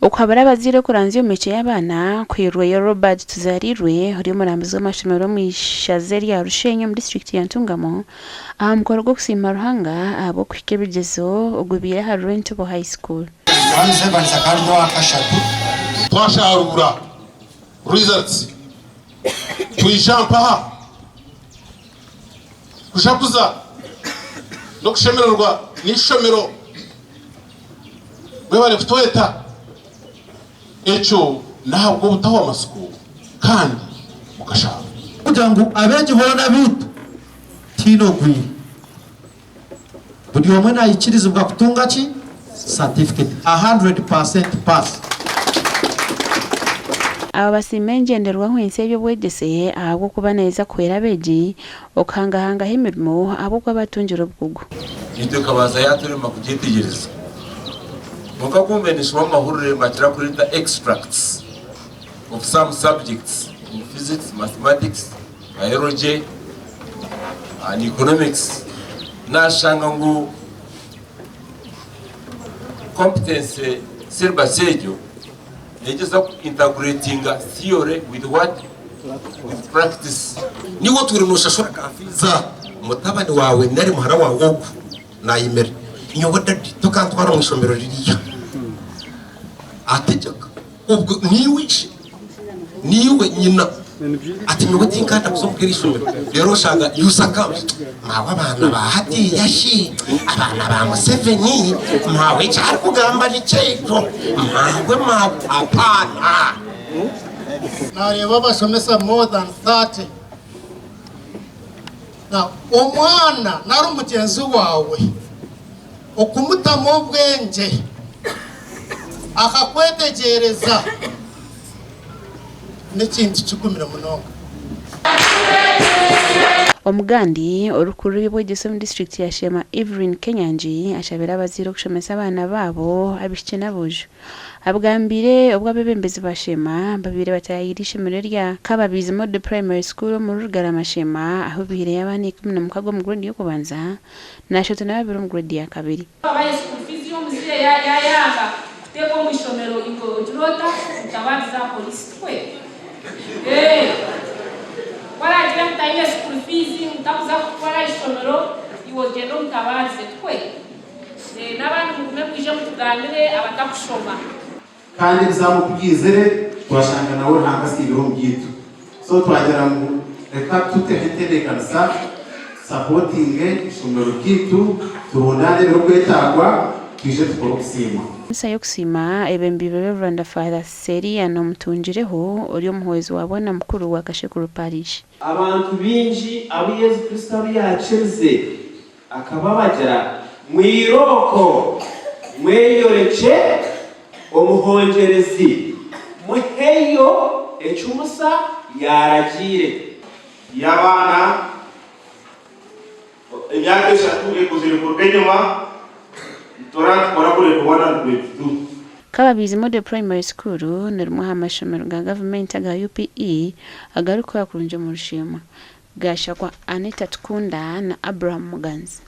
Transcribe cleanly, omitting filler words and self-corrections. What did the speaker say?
Okuhabura abazaire okuranzya omu micwe y'abaana kuhairweyo Robert Tuzarirwe ori omurambuzi w'amashomero omu ishaza erya Rushenyi omu disiturikiti ya Ntungamo aha mukoro gw'okusiima Ruhanga ahabw'okuhika ebigyezo ogubaire ahari Rwentobo High School. James Evans akaba ari owakashatu. Twasharuura results twija mpaha kujaguza n'okushemererwa n'eishomero Mwebare kutweta. Ekyo n'ahabw'obutahwa matsiko kandi mukashaba. Kugira ngu abeegi boona abaitu tihaine ogwire. Buri omwe naikirizibwa kutunga ki? Certificate. 100% pass. Aba basiima engyenderwaho ensya y'eby'obwegyese ahabw'okuba neeza kuhwera abeegi okuhangahangaho emirimo ahabw'okuba batungire obukugu. Itwe ekabanza yaaturema kugyetegyereza. Kwonka ku mbaire ninshoma amahurire nibakira kureeta extracts of some subjects in physics, mathematics, biology and economics naashanga ngu competency syllabus egyo negyezaho ku integratinga theory with what? With practice. Niiwe otwire nooshashura ka fiizi mutabani waawe nari muhara waawe ogu naayemera. Nyowe dadi tokantwara omu ishomero ririya. Ategyeka. Obwo niiwe ishe, niiwe nyina. Ati nyowe tinkanda kuza omuri eri ishomero. Reero oshanga you succumb. Maawe abaana ba hatiiya shi, abaana ba Museveni, maawe eki arikugamba nikyo ekyo, maawe maawe, apaana. Nareeba abashomesa more than 30. Now omwana nari mugyenzi waawe okumutamu obwengye akakwetegyereza n'ekintu kigumire munonga. Omugandi orikukurira eby'obwegyese omu disiturikiti ya Sheema Evelyn Kenyangi ashabire abazaire okushomesa abaana baabo abaishiki n'aboojo. Abigambiire obu abeebembezi ba Sheema babaire bataayaayire eishomero erya Kababiizi Model Primary School omuri Rugarama Sheema ahu baihireyo abaana 16 omu gureedi y'okubanza na 32 omu gureedi ya kabiri. Wabaha school fees y'omuzaire yayanga kuteebwa omu ishomero iwe ogira ota? Mutabaarize aha police tikwe? Eeh ku aragire ngu taine school fees ngu takuza kukutwara aha ishomero iwe ogyende omutabaarize tikwe? Eeh n'abandi mugume mwije mutugambire abatakushoma. Kandi ebizamu ku byaizire twashanga nawe Ruhanga asiibire omu byaitu so twagira ngu reka tuteho entebeekanisa tusapotinge eishomero ryaitu turundaane ebirikwetaagwa twije tukore okusiima. Emisa y'okusiima ebembeirwe Rev. Father Seriano Mutungireho ori omuhwezi wa Bwana Mukuru wa Kashekuru Parish. Abantu baingi abu Yesu Kristo abu yaakirize Akaba abagira, Mwirooko, mweyorekye omuhongyerezi, muheyo eki Musa yaaragiire. Y'abaana emyaka eshatu ekuzire kuruga enyima nitura nitukora grade one and grade two. Kababiizi Model Primary School ni rimwe aha mashomero ga gavumenti aga UPE agarikukora kurungi omu Rusheema. Gashakwa Anita Tukunda na Abraham Muganzi.